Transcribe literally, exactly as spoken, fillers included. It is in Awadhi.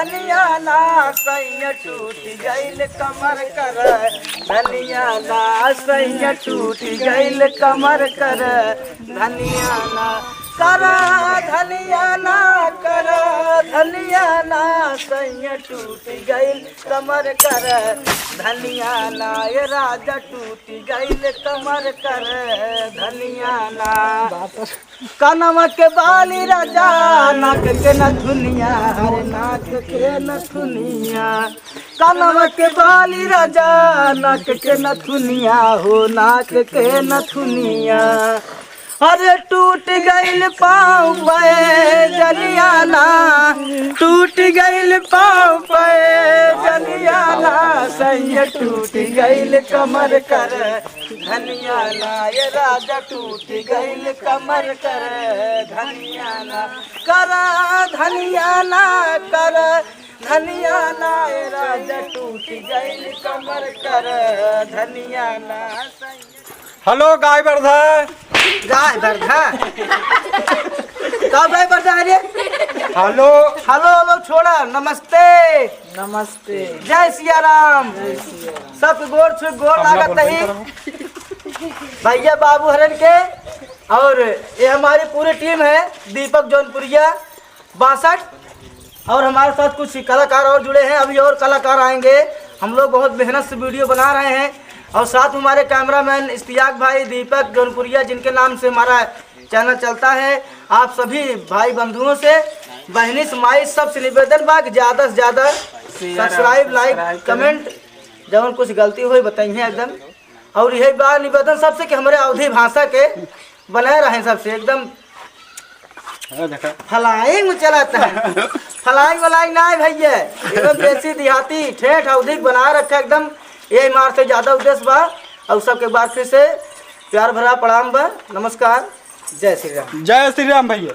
धनिया ना सैया टूट गइल कमर कर, धनिया ना सैया टूट गइल कमर कर, धनिया ना कर, धनिया ना कर, धनिया ना सैया टूट गइल कमर कर, धनिया ना ये राजा टूट गइल कमर कर, धनिया ना। कानवा के बाली राजा, नाक के नथुनिया, हरे नाक के नथुनिया। कानवा के बाली राजा, नाक के नथुनिया, हो नाक के नथुनिया। अरे टूट गइल पाँव पे जनिया ना, टूट गइल पाँव पे जनिया ना, सैया टूट गइल कमर कर, धनिया ना ये राजा टूट गइल कमर कर, धनिया ना कर, धनिया ना कर, धनिया ना ये राजा टूट गइल कमर कर, धनिया ना। हेलो गाय बरधा। गाय बरधा। का गाय बरधा है रे? हेलो। हेलो, हेलो, छोड़ा। नमस्ते। नमस्ते। जय सिया राम। जय सिया राम। सबके गोड़ छू, गोड़ लागत ही। भैया बाबू हरन के, और ये हमारी पूरी टीम है, दीपक जौनपुरिया बासठ, और हमारे साथ कुछ कलाकार और जुड़े हैं, अभी और कलाकार आएंगे। हम लोग बहुत मेहनत से वीडियो बना रहे हैं, और साथ में हमारे कैमरामैन इश्तियाक भाई, दीपक जौनपुरिया, जिनके नाम से हमारा चैनल चलता है। आप सभी भाई बंधुओं से, बहनी से, माई, सबसे निवेदन बा कि ज्यादा से ज्यादा सब्सक्राइब, लाइक, कमेंट, जौन कुछ गलती होई बताइए एकदम। और यही बा निवेदन सबसे कि हमरे अवधी भाषा के बनाए रहें सबसे एकदम। हाँ, देखा। फ्लाइंग में चलत है। फ्लाइंग व्लाइंग ना है भैया, एकदम देसी देहाती ठेठ अवधी बनाए रखा एकदम। यही मार से ज्यादा उद्देश्य बा। और सबके बार फिर से प्यार भरा प्रणाम बा, नमस्कार, जय श्री राम। जय श्री राम भैया।